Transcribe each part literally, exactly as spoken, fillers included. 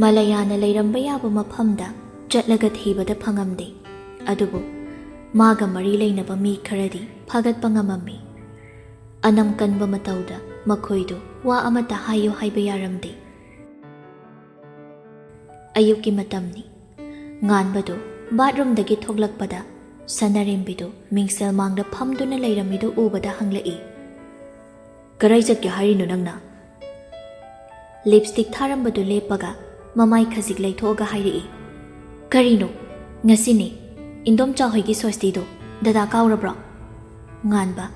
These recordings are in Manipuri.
ꯃꯂꯌꯥꯅ ꯂꯩꯔꯝꯕ ꯌꯥꯕ ꯃꯐꯝꯗ ꯆꯠꯂꯒ ꯊꯤꯕꯗ ꯐꯪꯉꯝꯗꯦ꯫ ꯑꯗꯨꯕꯨ ꯃꯥꯒ ꯃꯔꯤ ꯂꯩꯅꯕ ꯃꯤ ꯈꯔꯗꯤ ꯐꯥꯒꯠꯄ ꯉꯝꯃꯝꯃꯤ꯫ ꯑꯅꯝ ꯀꯟꯕ ꯃꯇꯧꯗ ꯃꯈꯣꯏꯗꯨ ꯋꯥ ꯑꯃꯠꯇ ꯍꯥꯏꯌꯨ ꯍꯥꯏꯕ ꯌꯥꯔꯝꯗꯦ꯫ ꯑꯌꯨꯛꯀꯤ ꯃꯇꯝꯅꯤ꯫ ꯉꯥꯟꯕꯗꯨ ꯕꯥꯠꯔꯨꯝꯗꯒꯤ ꯊꯣꯛꯂꯛꯄꯗ ꯁꯅꯥꯔꯦꯝꯕꯤꯗꯨ ꯃꯤꯡꯁꯦꯜ ꯃꯥꯡꯗ ꯐꯝꯗꯨꯅ ꯂꯩꯔꯝꯃꯤꯗꯨ ꯎꯕꯗ ꯍꯪꯂꯛꯏ, "ꯀꯔꯥꯏ ꯆꯠꯀꯦ ꯍꯥꯏꯔꯤꯅꯣ ꯅꯪꯅ?" ꯂꯤꯞꯁꯇꯤꯛ ꯊꯥꯔꯝꯕꯗꯨ ꯂꯦꯞꯄꯒ ꯃꯃꯥꯏ ꯈꯖꯤꯛ ꯂꯩꯊꯣꯛꯑꯒ ꯍꯥꯏꯔꯛꯏ, "ꯀꯔꯤꯅꯣ? ꯉꯁꯤꯅꯤ ꯏꯟꯗꯣꯝꯆꯥ ꯍꯣꯏꯒꯤ ꯁꯣꯁꯇꯤꯗꯣ꯫ ꯗꯗꯥ ꯀꯥꯎꯔꯕ꯭ꯔꯣ?" ꯉꯥꯟꯕ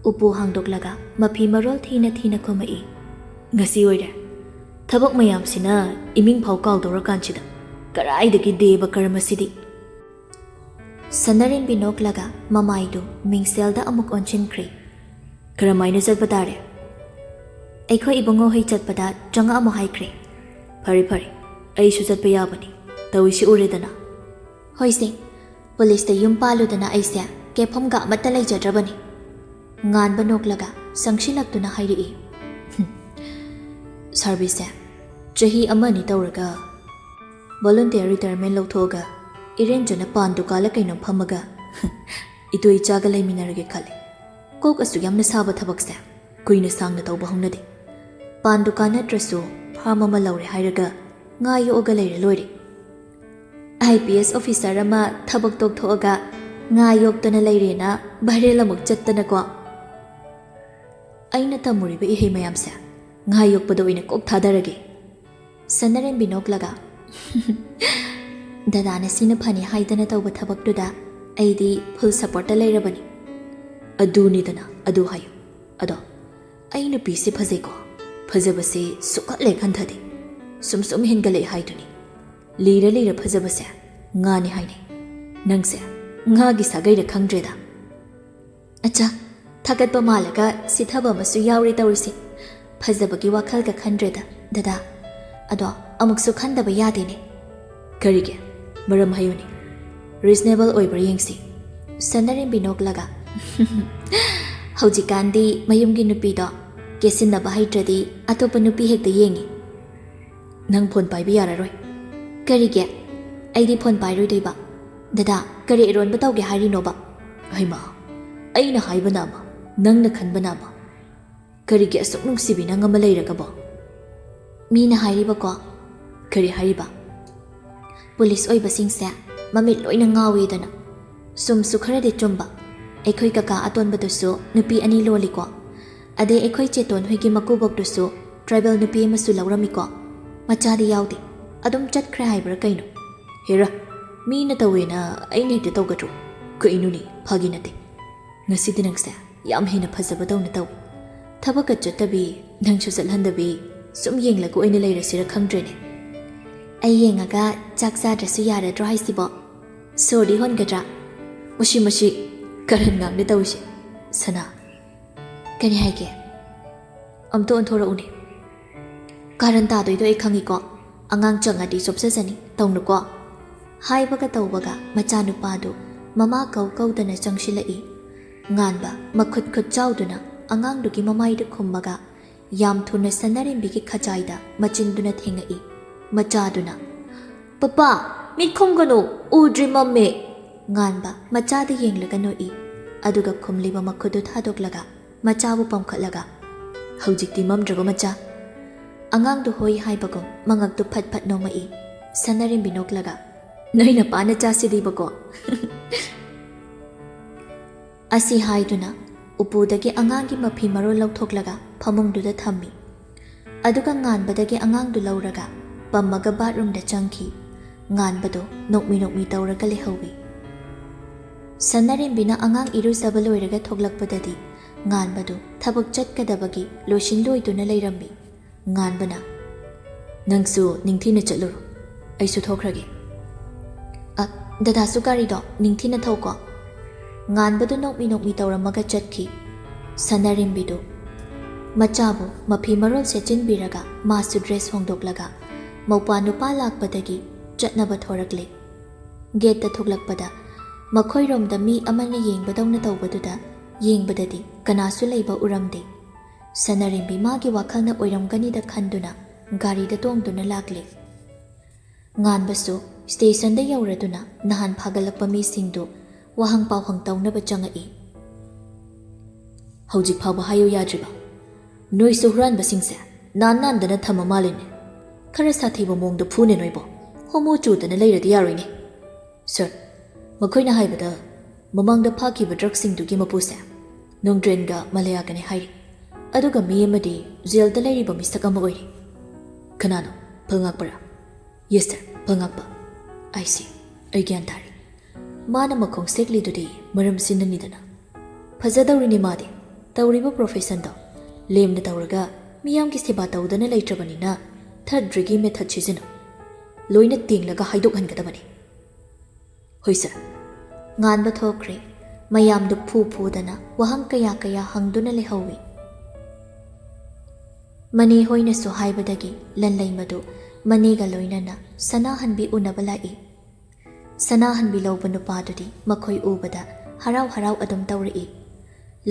ꯎꯄꯨ ꯍꯥꯡꯗꯣꯛꯂꯒ ꯃꯐꯤ ꯃꯔꯣꯜ ꯊꯤꯅ ꯊꯤꯅ ꯈꯨꯝꯃꯛꯏ, "ꯉꯁꯤ ꯑꯣꯏꯔꯦ꯫ ꯊꯕꯛ ꯃꯌꯥꯝꯁꯤꯅ ꯏꯃꯤꯡ ꯐꯥꯎ ꯀꯥꯎꯗꯧꯔꯀꯥꯟꯁꯤꯗ꯫ ꯀꯔꯥꯏꯗꯒꯤ ꯗꯦꯕ ꯀꯔꯃꯁꯤꯗꯤ?" ꯁꯅꯥꯔꯦꯝꯕꯤ ꯅꯣꯛꯂꯒ ꯃꯃꯥꯏꯗꯨ ꯃꯤꯡꯁꯦꯜꯗ ꯑꯃꯨꯛ ꯑꯣꯟꯁꯤꯟꯈ꯭ꯔꯦ꯫ "ꯀꯔꯝꯍꯥꯏꯅ ꯆꯠꯄ ꯇꯥꯔꯦ?" "ꯑꯩꯈꯣꯏ ꯏꯕꯨꯡꯉꯣ ꯍꯣꯏ ꯆꯠꯄꯗ ꯆꯪꯉꯛꯑꯝꯃꯣ ꯍꯥꯏꯈ꯭ꯔꯦ꯫" "ꯐꯔꯦ ꯐꯔꯦ, ꯑꯩꯁꯨ ꯆꯠꯄ ꯌꯥꯕꯅꯤ꯫ ꯇꯧꯏꯁꯤ ꯎꯔꯦꯗꯅ꯫" "ꯍꯣꯏꯁꯦ, ꯄꯨꯂꯤꯁꯇ ꯌꯨꯝ ꯄꯥꯜꯂꯨꯗꯅ ꯑꯩꯁꯦ ꯀꯦꯐꯝꯒ ꯑꯃꯠꯇ ꯂꯩꯖꯗ꯭ꯔꯕꯅꯤ꯫" ꯉꯥꯟꯕ ꯅꯣꯛꯂꯒ ꯁꯪꯁꯤꯜꯂꯛꯇꯨꯅ ꯍꯥꯏꯔꯛꯏ, "ꯁꯥꯔꯚꯤꯁꯁꯦ ꯆꯍꯤ ꯑꯃ ꯑꯅꯤ ꯇꯧꯔꯒ ꯚꯣꯂꯨꯟꯇꯤꯌꯔ ꯔꯤꯇꯥꯌꯔꯃꯦꯟ ꯂꯧꯊꯣꯛꯑꯒ ꯏꯔꯦꯟꯖꯅ ꯄꯥꯟ ꯗꯨꯀꯥꯟꯂ ꯀꯩꯅꯣꯝ ꯐꯝꯃꯒ ꯏꯇꯨ ꯏꯆꯥꯒ ꯂꯩꯃꯤꯟꯅꯔꯒꯦ ꯈꯜꯂꯦ꯫ ꯀꯣꯛ ꯑꯁꯨꯛ ꯌꯥꯝꯅ ꯁꯥꯕ ꯊꯕꯛꯁꯦ ꯀꯨꯏꯅ ꯁꯥꯡꯅ ꯇꯧꯕ ꯍꯧꯅꯗꯦ꯫ ꯄꯥꯟ ꯗꯨꯀꯥꯟ ꯅꯠꯇ꯭ꯔꯁꯨ ꯐꯥꯔꯝ ꯑꯃ ꯂꯧꯔꯦ ꯍꯥꯏꯔꯒ ꯉꯥ ꯌꯣꯛꯑꯒ ꯂꯩꯔ ꯂꯣꯏꯔꯦ꯫ ꯑꯥꯏ ꯄꯤ ꯑꯦꯁ ꯑꯣꯐꯤꯁꯔ ꯑꯃ ꯊꯕꯛ ꯇꯣꯛꯊꯣꯛꯑꯒ ꯉꯥ ꯌꯣꯛꯇꯅ ꯂꯩꯔꯦꯅ ꯚꯥꯏꯔꯦꯜ ꯑꯃꯨꯛ ꯆꯠꯇꯅꯀꯣ꯫ ꯑꯩꯅ ꯇꯝꯃꯨꯔꯤꯕ ꯏꯍꯩ ꯃꯌꯥꯝꯁꯦ ꯉꯥ ꯌꯣꯛꯄꯗ ꯑꯣꯏꯅ ꯀꯣꯛ ꯊꯥꯗꯔꯒꯦ꯫" ꯁꯅꯥꯔꯦꯝꯕꯤ ꯅꯣꯛꯂꯒ, "ꯗꯗꯥꯅ ꯁꯤꯅ ꯐꯅꯤ ꯍꯥꯏꯗꯅ ꯇꯧꯕ ꯊꯕꯛꯇꯨꯗ ꯑꯩꯗꯤ ꯐꯨꯜ ꯁꯄꯣꯔꯠꯇ ꯂꯩꯔꯕꯅꯤ꯫" "ꯑꯗꯨꯅꯤꯗꯅ, ꯑꯗꯨ ꯍꯥꯏꯌꯨ꯫ ꯑꯗꯣ ꯑꯩ ꯅꯨꯄꯤꯁꯦ ꯐꯖꯩꯀꯣ꯫ ꯐꯖꯕꯁꯦ ꯁꯨꯛꯍꯟ ꯍꯦꯛ ꯍꯟꯊꯗꯦ꯫ ꯁꯨꯝ ꯁꯨꯝ ꯍꯦꯟꯒꯠꯂꯛꯑꯦ ꯍꯥꯏꯗꯨꯅꯤ꯫ ꯂꯤꯔ ꯂꯤꯔ ꯐꯖꯕꯁꯦ ꯉꯥꯅꯤ ꯍꯥꯏꯅꯩ꯫ ꯅꯪꯁꯦ ꯉꯥꯒꯤ ꯁꯥꯒꯩꯔ ꯈꯪꯗ꯭ꯔꯦꯗ꯫" "ꯑꯆꯥ, ꯊꯥꯒꯠꯄ ꯃꯥꯜꯂꯒ ꯁꯤꯊꯕ ꯑꯃꯁꯨ ꯌꯥꯎꯔꯦ ꯇꯧꯔꯤꯁꯦ꯫ ꯐꯖꯕꯒꯤ ꯋꯥꯈꯜꯒ ꯈꯟꯗ꯭ꯔꯦꯗ, ꯗꯗꯥ꯫ ꯑꯗꯣ ꯑꯃꯨꯛꯁꯨ ꯈꯟꯗꯕ ꯌꯥꯗꯦꯅꯦ꯫" "ꯀꯔꯤꯒꯤ? ꯃꯔꯝ ꯍꯥꯏꯌꯨꯅꯦ꯫ ꯔꯤꯖꯅꯦꯕꯜ ꯑꯣꯏꯕ꯭ꯔꯥ ꯌꯦꯡꯁꯤ꯫" ꯁꯅꯥꯔꯦꯝꯕꯤ ꯅꯣꯛꯂꯒ, "ꯍꯧꯖꯤꯛꯀꯥꯟꯗꯤ ꯃꯌꯨꯝꯒꯤ ꯅꯨꯄꯤꯗꯣ ꯀꯦꯁꯤꯟꯅꯕ ꯍꯩꯇ꯭ꯔꯗꯤ ꯑꯇꯣꯞꯄ ꯅꯨꯄꯤ ꯍꯦꯛꯇ ꯌꯦꯡꯉꯤ꯫" "ꯅꯪ ꯐꯣꯟ ꯄꯥꯏꯕ ꯌꯥꯔꯔꯣꯏ꯫" "ꯀꯔꯤꯒꯤ? ꯑꯩꯗꯤ ꯐꯣꯟ ꯄꯥꯏꯔꯣꯏꯗꯣꯏꯕ꯫ ꯗꯗꯥ, ꯀꯔꯤ ꯏꯔꯣꯟꯕ ꯇꯧꯒꯦ ꯍꯥꯏꯔꯤꯅꯣꯕ?" "ꯍꯩꯃꯥ, ꯑꯩꯅ ꯍꯥꯏꯕꯅ ꯑꯃ, ꯅꯪꯅ ꯈꯟꯕꯅ ꯑꯃ꯫ ꯀꯔꯤꯒꯤ ꯑꯁꯨꯛ ꯅꯨꯡꯁꯤꯕꯤ ꯅꯪ ꯑꯃ ꯂꯩꯔꯒꯕꯣ?" "ꯃꯤꯅ ꯍꯥꯏꯔꯤꯕꯀꯣ꯫" "ꯀꯔꯤ ꯍꯥꯏꯔꯤꯕ?" "ꯄꯨꯂꯤꯁ ꯑꯣꯏꯕꯁꯤꯡꯁꯦ ꯃꯃꯤꯠ ꯂꯣꯏꯅ ꯉꯥꯎꯏꯗꯅ꯫" ꯆꯨꯝꯁꯨ ꯈꯔꯗꯤ ꯆꯨꯝꯕ꯫ ꯑꯩꯈꯣꯏ ꯀꯀꯥ ꯑꯇꯣꯟꯕꯗꯨꯁꯨ ꯅꯨꯄꯤ ꯑꯅꯤ ꯂꯣꯜꯂꯤꯀꯣ꯫ ꯑꯗꯩ ꯑꯩꯈꯣꯏ ꯆꯦꯇꯣꯟ ꯍꯣꯏꯒꯤ ꯃꯀꯨꯕꯣꯛꯇꯨꯁꯨ ꯇ꯭ꯔꯥꯏꯕꯦꯜ ꯅꯨꯄꯤ ꯑꯃꯁꯨ ꯂꯧꯔꯝꯃꯤꯀꯣ꯫ ꯃꯆꯥꯗꯤ ꯌꯥꯎꯗꯦ꯫ ꯑꯗꯨꯝ ꯆꯠꯈ꯭ꯔꯦ ꯍꯥꯏꯕ꯭ꯔꯥ ꯀꯩꯅꯣ? ꯍꯦꯔꯥ, ꯃꯤꯅ ꯇꯧꯋꯦꯅ ꯑꯩꯅ ꯍꯦꯛꯇ ꯇꯧꯒꯗ꯭ꯔꯣ? ꯀꯩꯅꯣꯅꯦ, ꯐꯥꯒꯤ ꯅꯠꯇꯦ꯫ ꯉꯁꯤꯗꯤ ꯅꯪꯁꯦ ꯌꯥꯝ ꯍꯦꯟꯅ ꯐꯖꯕꯗꯧꯅ ꯇꯧꯏ꯫ ꯊꯕꯛꯀ ꯆꯠꯇꯕꯤ, ꯅꯪꯁꯨ ꯆꯠꯍꯟꯗꯕꯤ, ꯁꯨꯝ ꯌꯦꯡꯂꯒ ꯑꯣꯏꯅ ꯂꯩꯔꯁꯤꯔ ꯈꯪꯗ꯭ꯔꯦꯅꯦ꯫ ꯑꯩ ꯌꯦꯡꯉꯒ ꯆꯥꯛ ꯆꯥꯗ꯭ꯔꯁꯨ ꯌꯥꯔꯗ꯭ꯔꯣ ꯍꯥꯏꯁꯤꯕꯣ? ꯁꯣꯔꯗꯤ ꯍꯣꯟꯒꯗ꯭ꯔꯥ? ꯃꯁꯤ, ꯃꯁꯤ ꯀꯔꯟ ꯉꯥꯛꯅꯦ ꯇꯧꯏꯁꯦ꯫ ꯁꯅꯥ꯫ ꯀꯔꯤ ꯍꯥꯏꯒꯦ? ꯑꯝꯇ ꯑꯣꯟꯊꯣꯔꯛꯎꯅꯦ꯫ ꯀꯥꯔꯟ ꯇꯥꯗꯣꯏꯗꯣ ꯑꯩ ꯈꯪꯉꯤꯀꯣ꯫ ꯑꯉꯥꯡ ꯆꯪꯉꯗꯤ ꯆꯣꯞꯆꯖꯅꯤ, ꯇꯧꯅꯨꯀꯣ꯫ ꯍꯥꯏꯕꯒ ꯇꯧꯕꯒ ꯃꯆꯥꯅꯨꯄꯥꯗꯨ ꯃꯃꯥ ꯀꯧ ꯀꯧꯗꯅ ꯆꯪꯁꯤꯜꯂꯛꯏ꯫ ꯉꯥꯟꯕ ꯃꯈꯨꯠ ꯈꯨꯠ ꯆꯥꯎꯗꯨꯅ ꯑꯉꯥꯡꯗꯨꯒꯤ ꯃꯃꯥꯏꯗ ꯈꯨꯝꯃꯒ ꯌꯥꯝ ꯊꯨꯅ ꯁꯅꯥꯔꯦꯝꯕꯤꯒꯤ ꯈꯖꯥꯏꯗ ꯃꯆꯤꯟꯗꯨꯅ ꯊꯦꯡꯉꯛꯏ꯫ ꯃꯆꯥꯗꯨꯅ, "ꯄꯄꯥ, ꯃꯤꯠ ꯈꯨꯝꯒꯅꯨ, ꯎꯗ꯭ꯔꯤ, ꯃꯝꯃꯦ!" ꯉꯥꯟꯕ ꯃꯆꯥꯗ ꯌꯦꯡꯂꯒ ꯅꯣꯛꯏ꯫ ꯑꯗꯨꯒ ꯈꯨꯝꯂꯤꯕ ꯃꯈꯨꯠꯇꯨ ꯊꯥꯗꯣꯛꯂꯒ ꯃꯆꯥꯕꯨ ꯄꯝꯈꯠꯂꯒ, "ꯍꯧꯖꯤꯛꯇꯤ ꯃꯝꯗ꯭ꯔꯕ, ꯃꯆꯥ?" ꯑꯉꯥꯡꯗꯨ ꯍꯣꯏ ꯍꯥꯏꯕꯒꯨꯝ ꯃꯉꯛꯇꯨ ꯐꯠ ꯐꯠ ꯅꯣꯝꯃꯛꯏ꯫ ꯁꯅꯥꯔꯦꯝꯕꯤ ꯅꯣꯛꯂꯒ, "ꯅꯣꯏ ꯅꯄꯥꯅ ꯆꯥꯁꯤꯗꯤꯕꯀꯣ?" ꯑꯁꯤ ꯍꯥꯏꯗꯨꯅ ꯎꯄꯨꯗꯒꯤ ꯑꯉꯥꯡꯒꯤ ꯃꯐꯤ ꯃꯔꯣꯜ ꯂꯧꯊꯣꯛꯂꯒ ꯐꯃꯨꯡꯗꯨꯗ ꯊꯝꯃꯤ꯫ ꯑꯗꯨꯒ ꯉꯥꯟꯕꯗꯒꯤ ꯑꯉꯥꯡꯗꯨ ꯂꯧꯔꯒ ꯄꯝꯃꯒ ꯕꯥꯠꯔꯨꯝꯗ ꯆꯪꯈꯤ꯫ ꯉꯥꯟꯕꯗꯨ ꯅꯣꯛꯃꯤ ꯅꯣꯛꯃꯤ ꯇꯧꯔꯒ ꯂꯩꯍꯧꯏ꯫ ꯁꯅꯥꯔꯦꯝꯕꯤꯅ ꯑꯉꯥꯡ ꯏꯔꯨꯖꯕ ꯂꯣꯏꯔꯒ ꯊꯣꯛꯂꯛꯄꯗꯗꯤ ꯉꯥꯟꯕꯗꯨ ꯊꯕꯛ ꯆꯠꯀꯗꯕꯒꯤ ꯂꯣꯏꯁꯤꯟ ꯂꯣꯏꯗꯨꯅ ꯂꯩꯔꯝꯃꯤ꯫ ꯉꯥꯟꯕꯅ, "ꯅꯪꯁꯨ ꯅꯤꯡꯊꯤꯅ ꯆꯠꯂꯨꯔꯣ, ꯑꯩꯁꯨ ꯊꯣꯛꯈ꯭ꯔꯒꯦ꯫" "ꯑ, ꯗꯗꯥꯁꯨ ꯒꯥꯔꯤꯗꯣ ꯅꯤꯡꯊꯤꯅ ꯊꯧꯀꯣ꯫" ꯉꯥꯟꯕꯗꯨ ꯅꯣꯛꯃꯤ ꯅꯣꯛꯃꯤ ꯇꯧꯔꯝꯃꯒ ꯆꯠꯈꯤ꯫ ꯁꯅꯥꯔꯦꯝꯕꯤꯗꯨ ꯃꯆꯥꯕꯨ ꯃꯐꯤ ꯃꯔꯣꯜ ꯁꯦꯠꯆꯤꯟꯕꯤꯔꯒ ꯃꯥꯁꯨ ꯗ꯭ꯔꯦꯁ ꯍꯣꯡꯗꯣꯛꯂꯒ ꯃꯧꯄ꯭ꯋꯥ ꯅꯨꯄꯥ ꯂꯥꯛꯄꯗꯒꯤ ꯆꯠꯅꯕ ꯊꯣꯔꯛꯂꯦ꯫ ꯒꯦꯠꯇ ꯊꯣꯛꯂꯛꯄꯗ ꯃꯈꯣꯏꯔꯣꯝꯗ ꯃꯤ ꯑꯃꯅ ꯌꯦꯡꯕꯗꯧꯅ ꯇꯧꯕꯗꯨꯗ ꯌꯦꯡꯕꯗꯗꯤ ꯀꯅꯥꯁꯨ ꯂꯩꯕ ꯎꯔꯝꯗꯦ꯫ ꯁꯅꯥꯔꯦꯝꯕꯤ ꯃꯥꯒꯤ ꯋꯥꯈꯜꯅ ꯑꯣꯏꯔꯝꯒꯅꯤꯗ ꯈꯟꯗꯨꯅ ꯒꯥꯔꯤꯗ ꯇꯣꯡꯗꯨꯅ ꯂꯥꯛꯂꯤ꯫ ꯉꯥꯟꯕꯁꯨ ꯁ꯭ꯇꯦꯁꯟꯗ ꯌꯧꯔꯗꯨꯅ ꯅꯍꯥꯟ ꯐꯥꯒꯠꯂꯛꯄ ꯃꯤꯁꯤꯡꯗꯨ ꯋꯥꯍꯪ ꯄꯥꯎꯍꯪ ꯇꯧꯅꯕ ꯆꯪꯉꯛꯏ꯫ "ꯍꯧꯖꯤꯛ ꯐꯥꯎꯕ ꯍꯥꯏꯌꯨ ꯌꯥꯗ꯭ꯔꯤꯕ? ꯅꯣꯏꯁꯨ ꯍꯨꯔꯥꯟꯕꯁꯤꯡꯁꯦ ꯅꯥꯟ ꯅꯥꯟꯗꯅ ꯊꯝꯃ ꯃꯥꯜꯂꯤꯅꯦ꯫ ꯈꯔ ꯁꯥꯊꯤꯕ ꯃꯑꯣꯡꯗ ꯐꯨꯅꯦ ꯅꯣꯏꯕꯣ꯫ ꯍꯣꯃꯣ ꯆꯨꯗꯅ ꯂꯩꯔꯗꯤ ꯌꯥꯔꯣꯏꯅꯦ꯫ ꯁꯔ, ꯃꯈꯣꯏꯅ ꯍꯥꯏꯕꯗ ꯃꯃꯥꯡꯗ ꯐꯥꯈꯤꯕ ꯗ꯭ꯔꯒꯁꯤꯡꯗꯨꯒꯤ ꯃꯄꯨꯁꯦ ꯅꯣꯡꯗ꯭ꯔꯦꯟꯒ ꯃꯂꯌꯥꯒꯅꯤ ꯍꯥꯏꯔꯤ꯫ ꯑꯗꯨꯒ ꯃꯤ ꯑꯃꯗꯤ ꯖꯦꯜꯗ ꯂꯩꯔꯤꯕ ꯃꯤꯁꯛ ꯑꯃ ꯑꯣꯏꯔꯤ꯫ ꯀꯅꯥꯅꯣ? ꯐꯜꯉꯥꯛꯄꯔꯥ?" "Yes sir, ꯐꯜꯉꯥꯛꯄ꯫" "ꯑꯥꯏ ꯁꯤ, ꯑꯩ ꯒ꯭ꯌꯥꯟ ꯇꯥꯔꯦ꯫ ꯃꯥꯅ ꯃꯈꯣꯡ ꯁꯦꯛꯂꯤꯗꯨꯗꯤ ꯃꯔꯝ ꯁꯤꯟꯅꯅꯤꯗꯅ꯫ ꯐꯖꯗꯧꯔꯤꯅꯤ ꯃꯥꯗꯤ꯫ ꯇꯧꯔꯤꯕ ꯄ꯭ꯔꯣꯐꯦꯁꯟꯗꯣ ꯂꯦꯝꯅ ꯇꯧꯔꯒ ꯃꯤꯌꯥꯝꯒꯤ ꯁꯦꯕꯥ ꯇꯧꯗꯅ ꯂꯩꯇ꯭ꯔꯕꯅꯤꯅ ꯊꯔꯗ꯭ꯔꯤꯒꯤ ꯃꯦꯊꯠ ꯁꯤꯖꯤꯟꯅꯧ꯫ ꯂꯣꯏꯅ ꯇꯦꯡꯂꯒ ꯍꯥꯏꯗꯣꯛꯍꯟꯒꯗꯕꯅꯤ꯫" "ꯍꯣꯏ ꯁꯔ꯫" ꯉꯥꯟꯕ ꯊꯣꯛꯈ꯭ꯔꯦ꯫ ꯃꯌꯥꯝꯗꯨ ꯐꯨ ꯐꯨꯗꯅ ꯋꯥꯍꯪ ꯀꯌꯥ ꯀꯌꯥ ꯍꯪꯗꯨꯅ ꯂꯩꯍꯧꯏ꯫ ꯃꯅꯦ ꯍꯣꯏꯅꯁꯨ ꯍꯥꯏꯕꯗꯒꯤ ꯂꯟꯂꯩꯃꯗꯨ ꯃꯅꯦꯒ ꯂꯣꯏꯅꯅ ꯁꯅꯥꯍꯟꯕꯤ ꯎꯅꯕ ꯂꯥꯛꯏ꯫ ꯁꯅꯥꯍꯟꯕꯤ ꯂꯧꯕ ꯅꯨꯄꯥꯗꯨꯗꯤ ꯃꯈꯣꯏ ꯎꯕꯗ ꯍꯔꯥꯎ ꯍꯔꯥꯎ ꯑꯗꯨꯝ ꯇꯧꯔꯛꯏ꯫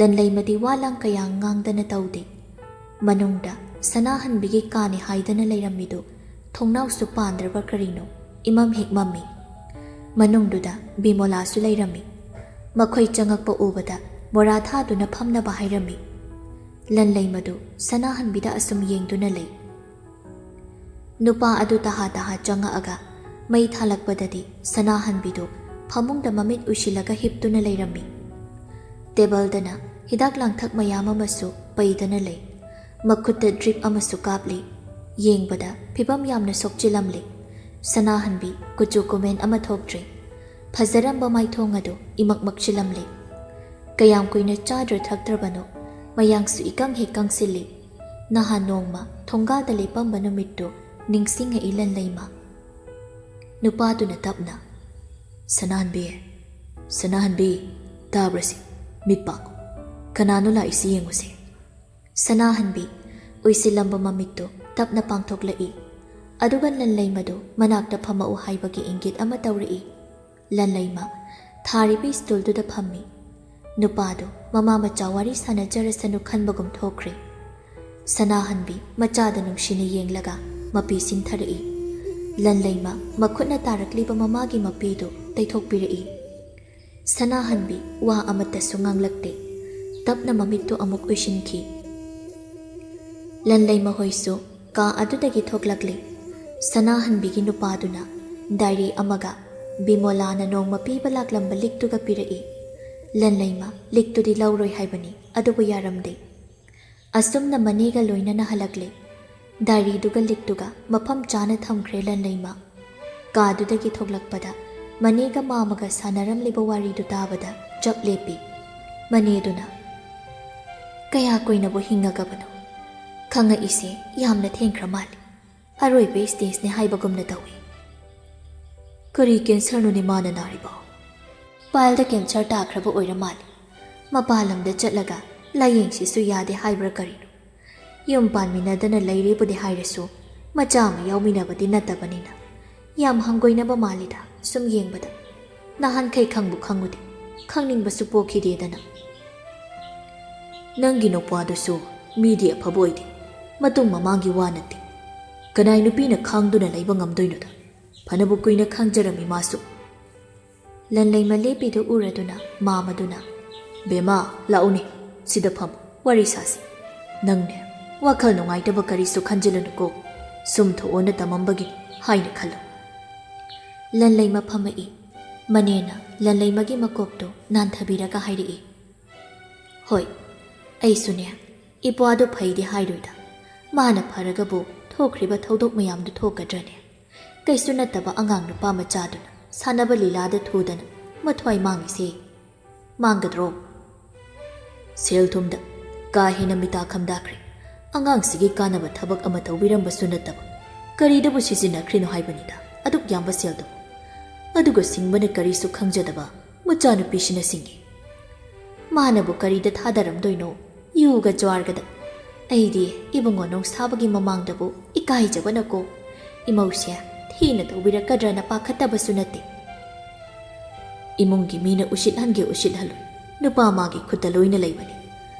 ꯂꯟꯂꯩꯃꯗꯤ ꯋꯥ ꯂꯥꯡ ꯀꯌꯥ ꯉꯥꯡꯗꯅ ꯇꯧꯗꯦ꯫ ꯃꯅꯨꯡꯗ ꯁꯅꯥꯍꯟꯕꯤꯒꯤ ꯀꯥꯅꯤ ꯍꯥꯏꯗꯅ ꯂꯩꯔꯝꯃꯤꯗꯨ ꯊꯣꯡꯅꯥꯎꯁꯨ ꯄꯥꯟꯗ꯭ꯔꯕ ꯀꯔꯤꯅꯣ, ꯏꯃꯝ ꯍꯦꯛ ꯃꯝꯃꯤ꯫ ꯃꯅꯨꯡꯗꯨꯗ ꯕꯤꯃꯣꯂꯥꯁꯨ ꯂꯩꯔꯝꯃꯤ꯫ ꯃꯈꯣꯏ ꯆꯪꯉꯛꯄ ꯎꯕꯗ ꯃꯣꯔꯥ ꯊꯥꯗꯨꯅ ꯐꯝꯅꯕ ꯍꯥꯏꯔꯝꯃꯤ꯫ ꯂꯟꯂꯩꯃꯗꯨ ꯁꯅꯥꯍꯟꯕꯤꯗ ꯑꯁꯨꯝ ꯌꯦꯡꯗꯨꯅ ꯂꯩ꯫ ꯅꯨꯄꯥ ꯑꯗꯨ ꯇꯍꯥ ꯇꯍꯥ ꯆꯪꯉꯛꯑꯒ ꯃꯩ ꯊꯥꯜꯂꯛꯄꯗꯗꯤ ꯁꯅꯥꯍꯟꯕꯤꯗꯨ ꯐꯃꯨꯡꯗ ꯃꯃꯤꯠ ꯎꯏꯁꯤꯜꯂꯒ ꯍꯤꯞꯇꯨꯅ ꯂꯩꯔꯝꯃꯤ꯫ ꯇꯦꯕꯜꯗꯅ ꯍꯤꯗꯥꯛ ꯂꯥꯡꯊꯛ ꯃꯌꯥꯝ ꯑꯃꯁꯨ ꯄꯩꯗꯅ ꯂꯩ꯫ ꯃꯈꯨꯠꯇ ꯗ꯭ꯔꯤꯞ ꯑꯃꯁꯨ ꯀꯥꯞꯂꯤ꯫ ꯌꯦꯡꯕꯗ ꯐꯤꯕꯝ ꯌꯥꯝꯅ ꯁꯣꯛꯆꯤꯜꯂꯝꯂꯤ꯫ ꯁꯅꯥꯍꯟꯕꯤ ꯀꯨꯆꯨ ꯀꯨꯃꯦꯟ ꯑꯃ ꯊꯣꯛꯇ꯭ꯔꯦ꯫ ꯐꯖꯔꯝꯕ ꯃꯥꯏꯊꯣꯡ ꯑꯗꯨ ꯏꯃꯛ ꯃꯛꯁꯤꯜꯂꯝꯂꯤ꯫ ꯀꯌꯥꯝ ꯀꯨꯏꯅ ꯆꯥꯗ꯭ꯔ ꯊꯛꯇ꯭ꯔꯕꯅꯣ, ꯃꯌꯥꯡꯁꯨ ꯏꯀꯪ ꯍꯦꯛ ꯀꯪꯁꯤꯜꯂꯤ꯫ ꯅꯍꯥꯟ ꯅꯣꯡꯃ ꯊꯣꯡꯒꯥꯜꯗ ꯂꯦꯞꯄꯝꯕ ꯅꯨꯃꯤꯠꯇꯨ ꯅꯤꯡꯁꯤꯡꯉꯛꯏ ꯂꯟꯂꯩꯃ꯫ ꯅꯨꯄꯥꯗꯨꯅ ꯇꯞꯅ, "ꯁꯅꯥꯍꯟꯕꯤ, ꯁꯅꯥꯍꯟꯕꯤ, ꯇꯥꯕ꯭ꯔꯁꯤ? ꯃꯤꯠ ꯄꯥꯡꯉꯨ꯫ ꯀꯅꯥꯅꯣ ꯂꯥꯛꯏꯁꯤ ꯌꯦꯡꯉꯨꯁꯦ꯫" ꯁꯅꯥꯍꯟꯕꯤ ꯎꯏꯁꯤꯜꯂꯝꯕ ꯃꯃꯤꯠꯇꯨ ꯇꯞꯅ ꯄꯥꯡꯊꯣꯛꯂꯛꯏ꯫ ꯑꯗꯨꯒ ꯂꯟꯂꯩꯃꯗꯨ ꯃꯅꯥꯛꯇ ꯐꯝꯃꯛꯎ ꯍꯥꯏꯕꯒꯤ ꯏꯪꯒꯤꯠ ꯑꯃ ꯇꯧꯔꯛꯏ꯫ ꯂꯟꯂꯩꯃ ꯊꯥꯔꯤꯕ ꯁ꯭ꯇꯨꯜꯗꯨꯗ ꯐꯝꯃꯤ꯫ ꯅꯨꯄꯥꯗꯨ ꯃꯃꯥ ꯃꯆꯥ ꯋꯥꯔꯤ ꯁꯥꯟꯅꯖꯔꯁꯅꯨ ꯈꯟꯕꯒꯨꯝ ꯊꯣꯛꯈ꯭ꯔꯦ꯫ ꯁꯅꯥꯍꯟꯕꯤ ꯃꯆꯥꯗ ꯅꯨꯡꯁꯤꯅ ꯌꯦꯡꯂꯒ ꯃꯄꯤ ꯁꯤꯟꯊꯔꯛꯏ꯫ ꯂꯟꯂꯩꯃ ꯃꯈꯨꯠꯅ ꯇꯥꯔꯛꯂꯤꯕ ꯃꯃꯥꯒꯤ ꯃꯄꯤꯗꯨ ꯇꯩꯊꯣꯛꯄꯤꯔꯛꯏ꯫ ꯁꯅꯥꯍꯟꯕꯤ ꯋꯥ ꯑꯃꯠꯇꯁꯨ ꯉꯥꯡꯂꯛꯇꯦ꯫ ꯇꯞꯅ ꯃꯃꯤꯠꯇꯨ ꯑꯃꯨꯛ ꯎꯏꯁꯤꯟꯈꯤ꯫ ꯂꯟꯂꯩꯃ ꯍꯣꯏꯁꯨ ꯀꯥ ꯑꯗꯨꯗꯒꯤ ꯊꯣꯛꯂꯛꯂꯤ꯫ ꯁꯅꯥꯍꯟꯕꯤꯒꯤ ꯅꯨꯄꯥꯗꯨꯅ ꯗꯥꯏꯔꯤ ꯑꯃꯒ ꯕꯤꯃꯣꯂꯥꯅ ꯅꯣꯡꯃ ꯄꯤꯕ ꯂꯥꯛꯂꯝꯕ ꯂꯤꯛꯇꯨꯒ ꯄꯤꯔꯛꯏ꯫ ꯂꯟꯂꯩꯃ ꯂꯤꯛꯇꯨꯗꯤ ꯂꯧꯔꯣꯏ ꯍꯥꯏꯕꯅꯤ, ꯑꯗꯨꯕꯨ ꯌꯥꯔꯝꯗꯦ꯫ ꯑꯁꯨꯝꯅ ꯃꯅꯦꯒ ꯂꯣꯏꯅꯅ ꯍꯜꯂꯛꯂꯦ꯫ ꯗꯥꯏꯔꯤꯗꯨꯒ ꯂꯤꯛꯇꯨꯒ ꯃꯐꯝ ꯆꯥꯅ ꯊꯝꯈ꯭ꯔꯦ ꯂꯟꯂꯩꯃ꯫ ꯀꯥꯗꯨꯗꯒꯤ ꯊꯣꯛꯂꯛꯄꯗ ꯃꯅꯦꯒ ꯃꯥꯃꯒ ꯁꯥꯟꯅꯔꯝꯂꯤꯕ ꯋꯥꯔꯤꯗꯨ ꯇꯥꯕꯗ ꯆꯞ ꯂꯦꯞꯄꯤ꯫ ꯃꯅꯦꯗꯨꯅ, "ꯀꯌꯥ ꯀꯨꯏꯅꯕꯨ ꯍꯤꯡꯉꯒꯕꯅꯣ? ꯈꯪꯉꯛꯏꯁꯦ ꯌꯥꯝꯅ ꯊꯦꯡꯈ꯭ꯔ ꯃꯥꯜꯂꯤ꯫ ꯑꯔꯣꯏꯕ ꯁ꯭ꯇꯦꯖꯅꯦ ꯍꯥꯏꯕꯒꯨꯝꯅ ꯇꯧꯏ꯫ ꯀꯔꯤ ꯀꯦꯟꯁꯔꯅꯣꯅꯦ ꯃꯥꯅ ꯅꯥꯔꯤꯕꯣ? ꯄꯥꯏꯜꯗ ꯀꯦꯟꯁꯔ ꯇꯥꯈ꯭ꯔꯕ ꯑꯣꯏꯔ ꯃꯥꯜꯂꯤ꯫ ꯃꯄꯥꯟ ꯂꯝꯗ ꯆꯠꯂꯒ ꯂꯥꯌꯦꯡꯁꯤꯁꯨ ꯌꯥꯗꯦ ꯍꯥꯏꯕ꯭ꯔꯥ ꯀꯔꯤꯅꯣ? ꯌꯨꯝ ꯄꯥꯟꯃꯤꯟꯅꯗꯅ ꯂꯩꯔꯦꯕꯨꯗꯤ ꯍꯥꯏꯔꯁꯨ, ꯃꯆꯥ ꯑꯃ ꯌꯥꯎꯃꯤꯟꯅꯕꯗꯤ ꯅꯠꯇꯕꯅꯤꯅ꯫ ꯌꯥꯝ ꯍꯪꯒꯣꯏꯅꯕ ꯃꯥꯜꯂꯤꯗ, ꯁꯨꯝ ꯌꯦꯡꯕꯗ꯫ ꯅꯍꯥꯟꯈꯩ ꯈꯪꯕꯨ ꯈꯪꯉꯨꯗꯦ, ꯈꯪꯅꯤꯡꯕꯁꯨ ꯄꯣꯛꯈꯤꯗꯦꯗꯅ꯫" "ꯅꯪꯒꯤ ꯅꯨꯄꯥꯗꯨꯁꯨ ꯃꯤꯗꯤ ꯑꯐꯕ ꯑꯣꯏꯗꯦ꯫ ꯃꯇꯨꯡ ꯃꯃꯥꯡꯒꯤ ꯋꯥ ꯅꯠꯇꯦ꯫ ꯀꯅꯥꯏ ꯅꯨꯄꯤꯅ ꯈꯥꯡꯗꯨꯅ ꯂꯩꯕ ꯉꯝꯗꯣꯏꯅꯣꯗ? ꯐꯅꯕꯨ ꯀꯨꯏꯅ ꯈꯥꯡꯖꯔꯝꯃꯤ ꯃꯥꯁꯨ꯫" ꯂꯟꯂꯩꯃ ꯂꯦꯞꯄꯤꯗꯨ ꯎꯔꯗꯨꯅ ꯃꯥꯃꯗꯨꯅ, "ꯕꯦꯃꯥ, ꯂꯥꯛꯎꯅꯦ, ꯁꯤꯗ ꯐꯝ, ꯋꯥꯔꯤ ꯁꯥꯁꯤ꯫ ꯅꯪꯅꯦ, ꯋꯥꯈꯜ ꯅꯨꯡꯉꯥꯏꯇꯕ ꯀꯔꯤꯁꯨ ꯈꯟꯖꯤꯜꯂꯨꯅꯨꯀꯣ꯫ ꯁꯨꯝ ꯊꯣꯛꯑꯣꯅ ꯇꯝꯃꯝꯕꯒꯤꯅꯤ ꯍꯥꯏꯅ ꯈꯜꯂꯨ꯫" ꯂꯟꯂꯩꯃ ꯐꯝꯃꯛꯏ꯫ ꯃꯅꯦꯅ ꯂꯟꯂꯩꯃꯒꯤ ꯃꯀꯣꯛꯇꯨ ꯅꯥꯟꯊꯕꯤꯔꯒ ꯍꯥꯏꯔꯛꯏ, "ꯍꯣꯏ, ꯑꯩꯁꯨꯅꯦ, ꯏꯄ꯭ꯋꯥꯗꯨ ꯐꯩꯗꯤ ꯍꯥꯏꯔꯣꯏꯗ꯫ ꯃꯥꯅ ꯐꯔꯒꯕꯨ ꯊꯣꯛꯈ꯭ꯔꯤꯕ ꯊꯧꯗꯣꯛ ꯃꯌꯥꯝꯗꯨ ꯊꯣꯛꯀꯗ꯭ꯔꯅꯦ? ꯀꯩꯁꯨ ꯅꯠꯇꯕ ꯑꯉꯥꯡ ꯅꯨꯄꯥ ꯃꯆꯥꯗꯨꯅ ꯁꯥꯟꯅꯕ ꯂꯤꯂꯥꯗ ꯊꯨꯗꯅ ꯃꯊ꯭ꯋꯥꯏ ꯃꯥꯡꯉꯤꯁꯦ ꯃꯥꯡꯒꯗ꯭ꯔꯣ? ꯁꯦꯜ ꯊꯨꯝꯗ ꯀꯥ ꯍꯦꯟꯅ ꯃꯤꯇꯥ ꯈꯝꯗꯥꯈ꯭ꯔꯦ꯫ ꯑꯉꯥꯡꯁꯤꯒꯤ ꯀꯥꯟꯅꯕ ꯊꯕꯛ ꯑꯃ ꯇꯧꯕꯤꯔꯝꯕꯁꯨ ꯅꯠꯇꯕ, ꯀꯔꯤꯗꯕꯨ ꯁꯤꯖꯤꯟꯅꯈ꯭ꯔꯤꯅꯣ ꯍꯥꯏꯕꯅꯤꯗ ꯑꯗꯨꯛ ꯌꯥꯝꯕ ꯁꯦꯜꯗꯨ?" ꯑꯗꯨꯒ ꯁꯤꯡꯕꯅ ꯀꯔꯤꯁꯨ ꯈꯪꯖꯗꯕ ꯃꯆꯥꯅꯨꯄꯤꯁꯤꯅ ꯁꯤꯡꯉꯤ꯫ "ꯃꯥꯅꯕꯨ ꯀꯔꯤꯗ ꯊꯥꯗꯔꯝꯗꯣꯏꯅꯣ? ꯌꯨꯒ ꯖ꯭ꯋꯥꯔꯒꯗ꯫ ꯑꯩꯗꯤ ꯏꯕꯨꯡꯉꯣ ꯅꯨꯡꯁꯥꯕꯒꯤ ꯃꯃꯥꯡꯗꯕꯨ ꯏꯀꯥꯏꯖꯕꯅꯀꯣ꯫ ꯏꯃꯧꯁꯦ ꯊꯤꯅ ꯇꯧꯕꯤꯔꯛꯀꯗ꯭ꯔꯅ ꯄꯥꯈꯠꯇꯕꯁꯨ ꯅꯠꯇꯦ꯫ ꯏꯃꯨꯡꯒꯤ ꯃꯤꯅ ꯎꯁꯤꯠꯍꯟꯒꯦ ꯎꯁꯤꯠꯍꯜꯂꯣꯏ, ꯅꯨꯄꯥ ꯃꯥꯒꯤ ꯈꯨꯠꯇ ꯂꯣꯏꯅ ꯂꯩꯕꯅꯤ꯫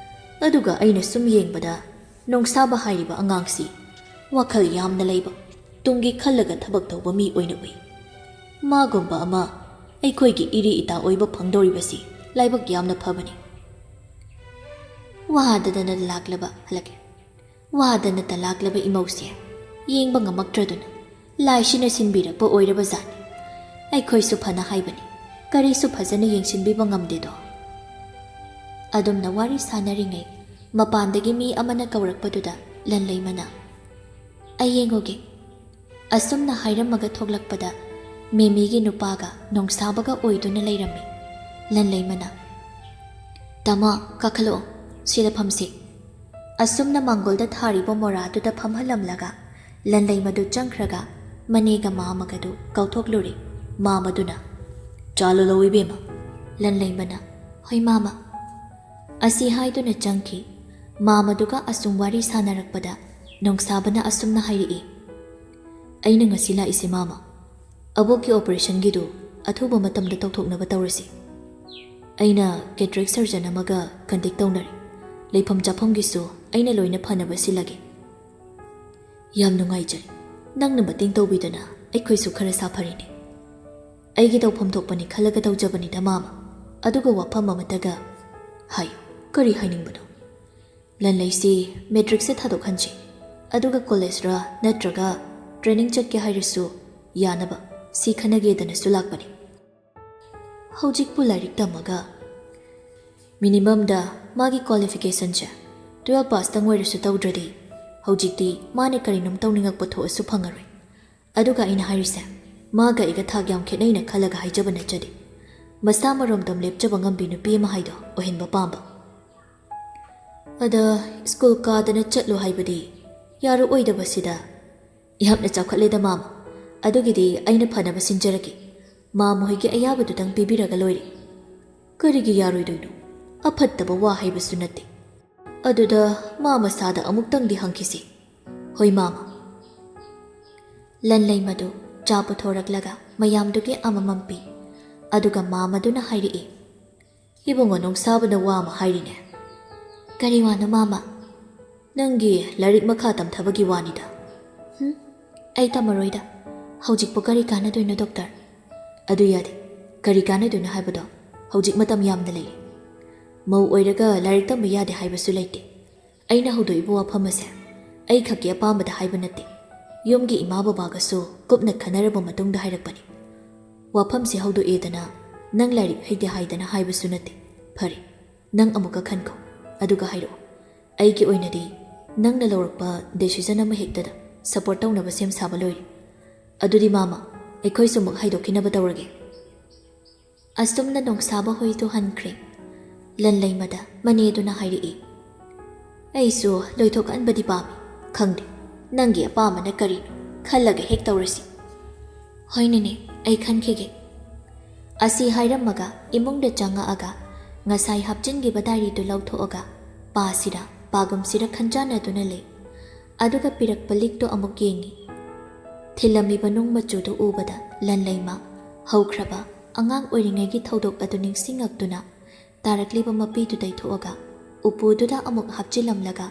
ꯑꯗꯨꯒ ꯑꯩꯅ ꯁꯨꯝ ꯌꯦꯡꯕꯗ ꯅꯣꯡꯁꯥꯕ ꯍꯥꯏꯔꯤꯕ ꯑꯉꯥꯡꯁꯤ ꯋꯥꯈꯜ ꯌꯥꯝꯅ ꯂꯩꯕ, ꯇꯨꯡꯒꯤ ꯈꯜꯂꯒ ꯊꯕꯛ ꯇꯧꯕ ꯃꯤ ꯑꯣꯏꯅ ꯎꯏ꯫ ꯃꯥꯒꯨꯝꯕ ꯑꯃ ꯑꯩꯈꯣꯏꯒꯤ ꯏꯔꯤ ꯏꯇꯥ ꯑꯣꯏꯕ ꯐꯪꯗꯧꯔꯤꯕꯁꯤ ꯂꯥꯏꯕꯛ ꯌꯥꯝꯅ ꯐꯕꯅꯤ꯫ ꯋꯥꯗꯗꯅ ꯂꯥꯛꯂꯕ ꯍꯜꯂꯛꯀꯦ꯫ ꯋꯥꯗꯅꯇ ꯂꯥꯛꯂꯕ ꯏꯃꯧꯁꯦ ꯌꯦꯡꯕ ꯉꯝꯃꯛꯇ꯭ꯔꯗꯨꯅ ꯂꯥꯏꯁꯤꯅ ꯁꯤꯟꯕꯤꯔꯛꯄ ꯑꯣꯏꯔꯕ ꯖꯥꯠꯅꯤ꯫ ꯑꯩꯈꯣꯏꯁꯨ ꯐꯅ ꯍꯥꯏꯕꯅꯤ, ꯀꯔꯤꯁꯨ ꯐꯖꯅ ꯌꯦꯡꯁꯤꯟꯕꯤꯕ ꯉꯝꯗꯦꯗꯣ꯫ ꯑꯗꯨꯝꯅ ꯋꯥꯔꯤ ꯁꯥꯟꯅꯔꯤꯉꯩ ꯃꯄꯥꯟꯗꯒꯤ ꯃꯤ ꯑꯃꯅ ꯀꯧꯔꯛꯄꯗꯨꯗ ꯂꯟꯂꯩꯃꯅ, "ꯑꯩ ꯌꯦꯡꯉꯨꯒꯦ"꯫ ꯑꯁꯨꯝꯅ ꯍꯥꯏꯔꯝꯃꯒ ꯊꯣꯛꯂꯛꯄꯗ ꯃꯦꯃꯤꯒꯤ ꯅꯨꯄꯥꯒ ꯅꯣꯡꯁꯥꯕꯒ ꯑꯣꯏꯗꯨꯅ ꯂꯩꯔꯝꯃꯤ꯫ ꯂꯟꯂꯩꯃꯅ, "ꯇꯥꯃꯣ, ꯀꯥꯈꯠꯂꯛꯑꯣ, ꯁꯤꯗ ꯐꯝꯁꯤ"꯫ ꯑꯁꯨꯝꯅ ꯃꯥꯡꯒꯣꯜꯗ ꯊꯥꯔꯤꯕ ꯃꯣꯔꯥꯗꯨꯗ ꯐꯝꯍꯜꯂꯝꯂꯒ ꯂꯟꯂꯩꯃꯗꯨ ꯆꯪꯈ꯭ꯔꯒ ꯃꯅꯦꯒ ꯃꯥꯃꯒꯗꯨ ꯀꯧꯊꯣꯛꯂꯨꯔꯦ꯫ ꯃꯥꯃꯗꯨꯅ, "ꯆꯥ ꯂꯣꯜꯂꯛꯎ ꯏꯕꯦꯝꯃ"꯫ ꯂꯟꯂꯩꯃꯅ, "ꯍꯣꯏ ꯃꯥꯃ"꯫ ꯑꯁꯤ ꯍꯥꯏꯗꯨꯅ ꯆꯪꯈꯤ꯫ ꯃꯥꯃꯗꯨꯒ ꯑꯁꯨꯝ ꯋꯥꯔꯤ ꯁꯥꯟꯅꯔꯛꯄꯗ ꯅꯣꯡꯁꯥꯕꯅ ꯑꯁꯨꯝꯅ ꯍꯥꯏꯔꯛꯏ, "ꯑꯩꯅ ꯉꯁꯤ ꯂꯥꯛꯏꯁꯦ ꯃꯥꯃ, ꯑꯕꯣꯛꯀꯤ ꯑꯣꯄꯔꯦꯁꯟꯒꯤꯗꯨ ꯑꯊꯨꯕ ꯃꯇꯝꯗ ꯇꯧꯊꯣꯛꯅꯕ ꯇꯧꯔꯁꯤ꯫ ꯑꯩꯅ ꯀꯦꯇꯔꯦꯛ ꯁꯔꯖꯟ ꯑꯃꯒ ꯀꯟꯇꯦꯛ ꯇꯧꯅꯔꯦ꯫ ꯂꯩꯐꯝ ꯆꯥꯐꯝꯒꯤꯁꯨ ꯑꯩꯅ ꯂꯣꯏꯅ ꯐꯅꯕ ꯁꯤꯜꯂꯒꯦ"꯫ "ꯌꯥꯝ ꯅꯨꯡꯉꯥꯏꯖꯔꯦ, ꯅꯪꯅ ꯃꯇꯦꯡ ꯇꯧꯕꯤꯗꯅ ꯑꯩꯈꯣꯏꯁꯨ ꯈꯔ ꯁꯥꯐꯔꯤꯅꯦ"꯫ "ꯑꯩꯒꯤ ꯇꯧꯐꯝ ꯊꯣꯛꯄꯅꯤ ꯈꯜꯂꯒ ꯇꯧꯖꯕꯅꯤꯗ ꯃꯥꯃ꯫ ꯑꯗꯨꯒ ꯋꯥꯐꯝ ꯑꯃꯇꯒ ꯍꯥꯏꯌꯨ, ꯀꯔꯤ ꯍꯥꯏꯅꯤꯡꯕꯅꯣ?" "ꯂꯟꯂꯩꯁꯤ ꯃꯦꯇ꯭ꯔꯤꯛꯁꯦ ꯊꯥꯗꯣꯛꯍꯟꯁꯤ, ꯑꯗꯨꯒ ꯀꯣꯂꯦꯖꯔ ꯅꯠꯇ꯭ꯔꯒ ꯇ꯭ꯔꯦꯅꯤꯡ ꯆꯠꯀꯦ ꯍꯥꯏꯔꯁꯨ ꯌꯥꯅꯕ ꯁꯤ ꯈꯟꯅꯒꯦꯗꯅꯁꯨ ꯂꯥꯛꯄꯅꯤ"꯫ "ꯍꯧꯖꯤꯛꯄꯨ ꯂꯥꯏꯔꯤꯛ ꯇꯝꯃꯒ ꯃꯤꯅꯤꯃꯝꯗ ꯃꯥꯒꯤ ꯀ꯭ꯋꯥꯂꯤꯐꯤꯀꯦꯁꯟꯁꯦ ꯇꯨꯋꯦꯜꯐ ꯄꯥꯁꯇꯪ ꯑꯣꯏꯔꯁꯨ ꯇꯧꯗ꯭ꯔꯗꯤ ꯍꯧꯖꯤꯛꯇꯤ ꯃꯥꯅ ꯀꯔꯤꯅꯣꯝ ꯇꯧꯅꯤꯡꯉꯛꯄ ꯊꯣꯛꯑꯁꯨ ꯐꯪꯉꯔꯣꯏ꯫ ꯑꯗꯨꯒ ꯑꯩꯅ ꯍꯥꯏꯔꯤꯁꯦ, ꯃꯥꯒ ꯑꯩꯒ ꯊꯥꯛ ꯌꯥꯝ ꯈꯦꯠꯅꯩꯅ ꯈꯜꯂꯒ ꯍꯥꯏꯖꯕ ꯅꯠꯆꯗꯦ꯫ ꯃꯁꯥ ꯃꯔꯣꯝꯗꯣꯝ ꯂꯦꯞꯆꯕ ꯉꯝꯕꯤ ꯅꯨꯄꯤ ꯑꯃ ꯍꯥꯏꯗꯣ ꯑꯣꯏꯍꯟꯕ ꯄꯥꯝꯕ"꯫ "ꯑꯗ ꯁ꯭ꯀꯨꯜ ꯀꯥꯗꯅ ꯆꯠꯂꯨ ꯍꯥꯏꯕꯗꯤ ꯌꯥꯔꯛꯑꯣꯏꯗꯕꯁꯤꯗ"꯫ "ꯌꯥꯝꯅ ꯆꯥꯎꯈꯠꯂꯦꯗ ꯃꯥꯃ, ꯑꯗꯨꯒꯤꯗꯤ ꯑꯩꯅ ꯐꯅꯕ ꯁꯤꯟꯖꯔꯒꯦ꯫ ꯃꯥꯃ ꯍꯣꯏꯒꯤ ꯑꯌꯥꯕꯗꯨꯗꯪ ꯄꯤꯕꯤꯔꯒ ꯂꯣꯏꯔꯦ"꯫ "ꯀꯔꯤꯒꯤ ꯌꯥꯔꯣꯏꯗꯣꯏꯅꯣ? ꯑꯐꯠꯇꯕ ꯋꯥ ꯍꯥꯏꯕꯁꯨ ꯅꯠꯇꯦ"꯫ "ꯑꯗꯨꯗ ꯃꯥ ꯃꯁꯥꯗ ꯑꯃꯨꯛꯇꯪꯗꯤ ꯍꯪꯈꯤꯁꯤ"꯫ "ꯍꯣꯏ ꯃꯥꯃ"꯫ ꯂꯟꯂꯩꯃꯗꯨ ꯆꯥ ꯄꯨꯊꯣꯔꯛꯂꯒ ꯃꯌꯥꯝꯗꯨꯒꯤ ꯑꯃꯃꯝ ꯄꯤ꯫ ꯑꯗꯨꯒ ꯃꯥꯃꯗꯨꯅ ꯍꯥꯏꯔꯛꯏ, "ꯏꯕꯨꯡꯉꯣ ꯅꯣꯡꯁꯥꯕꯅ ꯋꯥ ꯑꯃ ꯍꯥꯏꯔꯤꯅꯦ"꯫ "ꯀꯔꯤ ꯋꯥꯅꯣ ꯃꯥꯃ?" "ꯅꯪꯒꯤ ꯂꯥꯏꯔꯤꯛ ꯃꯈꯥ ꯇꯝꯊꯕꯒꯤ ꯋꯥꯅꯤꯗ꯫" "ꯍꯨꯝ? ꯑꯩ ꯇꯝꯃꯔꯣꯏꯗ꯫ ꯍꯧꯖꯤꯛꯄꯨ ꯀꯔꯤ ꯀꯥꯟꯅꯗꯣꯏꯅꯣ, ꯗꯣꯛꯇꯔ?" "ꯑꯗꯨ ꯌꯥꯗꯦ꯫ ꯀꯔꯤ ꯀꯥꯟꯅꯗꯣꯏꯅꯣ ꯍꯥꯏꯕꯗꯣ? ꯍꯧꯖꯤꯛ ꯃꯇꯝ ꯌꯥꯝꯅ ꯂꯩꯔꯤ꯫ ꯃꯧ ꯑꯣꯏꯔꯒ ꯂꯥꯏꯔꯤꯛ ꯇꯝꯕ ꯌꯥꯗꯦ ꯍꯥꯏꯕꯁꯨ ꯂꯩꯇꯦ꯫ ꯑꯩꯅ ꯍꯧꯗꯣꯛꯏꯕ ꯋꯥꯐꯝ ꯑꯁꯦ ꯑꯩ ꯈꯛꯀꯤ ꯑꯄꯥꯝꯕꯗ ꯍꯥꯏꯕ ꯅꯠꯇꯦ꯫ ꯌꯨꯝꯒꯤ ꯏꯃꯥ ꯕꯕꯥꯒꯁꯨ ꯀꯨꯞꯅ ꯈꯟꯅꯔꯕ ꯃꯇꯨꯡꯗ ꯍꯥꯏꯔꯛꯄꯅꯤ꯫ ꯋꯥꯐꯝꯁꯦ ꯍꯧꯗꯣꯛꯑꯦꯗꯅ ꯅꯪ ꯂꯥꯏꯔꯤꯛ ꯍꯩꯇꯦ ꯍꯥꯏꯗꯅ ꯍꯥꯏꯕꯁꯨ ꯅꯠꯇꯦ꯫ ꯐꯔꯦ, ꯅꯪ ꯑꯃꯨꯛꯀ ꯈꯟꯈꯣ, ꯑꯗꯨꯒ ꯍꯥꯏꯔꯛꯑꯣ꯫ ꯑꯩꯒꯤ ꯑꯣꯏꯅꯗꯤ ꯅꯪꯅ ꯂꯧꯔꯛꯄ decision ꯑꯃ ꯍꯦꯛꯇꯗ support ꯇꯧꯅꯕ ꯁꯦꯝ ꯁꯥꯕ ꯂꯣꯏꯔꯦ꯫ ꯑꯗꯨꯗꯤ ꯃꯥꯃ, ꯑꯩꯈꯣꯏꯁꯨ ꯑꯃꯨꯛ ꯍꯥꯏꯗꯣꯛꯈꯤꯅꯕ ꯇꯧꯔꯒꯦ꯫" ꯑꯁꯨꯝꯅ ꯅꯣꯡꯁꯥꯕ ꯍꯣꯏꯗꯨ ꯍꯟꯈ꯭ꯔꯦ꯫ ꯂꯟꯂꯩꯃꯗ ꯃꯅꯦꯗꯨꯅ ꯍꯥꯏꯔꯛꯏ, "ꯑꯩꯁꯨ ꯂꯣꯏꯊꯣꯛꯍꯟꯕꯗꯤ ꯄꯥꯝꯃꯤ꯫ ꯈꯪꯗꯦ, ꯅꯪꯒꯤ ꯑꯄꯥꯝꯕꯅ ꯀꯔꯤꯅꯣ, ꯈꯜꯂꯒ ꯍꯦꯛ ꯇꯧꯔꯁꯤ꯫" "ꯍꯣꯏ ꯅꯦꯅꯦ, ꯑꯩ ꯈꯟꯈꯤꯒꯦ꯫" ꯑꯁꯤ ꯍꯥꯏꯔꯝꯃꯒ ꯏꯃꯨꯡꯗ ꯆꯪꯉꯛꯑꯒ ꯉꯁꯥꯏ ꯍꯥꯞꯆꯤꯟꯈꯤꯕ diaryꯗꯨ ꯂꯧꯊꯣꯛꯑꯒ ꯄꯥꯁꯤꯔ ꯄꯥꯒꯨꯝꯁꯤꯔ ꯈꯟꯖꯥꯟꯅꯗꯨꯅ ꯂꯩ꯫ ꯑꯗꯨꯒ ꯄꯤꯔꯛꯄ leakꯇꯣ ꯑꯃꯨꯛ ꯌꯦꯡꯉꯤ꯫ ꯊꯤꯜꯂꯝꯃꯤꯕ ꯅꯨꯡ ꯃꯆꯨꯗꯨ ꯎꯕꯗ ꯂꯟꯂꯩꯃ ꯍꯧꯈ꯭ꯔꯕ ꯑꯉꯥꯡ ꯑꯣꯏꯔꯤꯉꯩꯒꯤ ꯊꯧꯗꯣꯛ ꯑꯗꯨ ꯅꯤꯡꯁꯤꯡꯉꯛꯇꯨꯅ ꯇꯥꯔꯛꯂꯤꯕ ꯃꯄꯤꯗꯨ ꯇꯩꯊꯣꯛꯑꯒ ꯎꯄꯨꯗꯨꯗ ꯑꯃꯨꯛ ꯍꯥꯞꯆꯤꯜꯂꯝꯂꯒ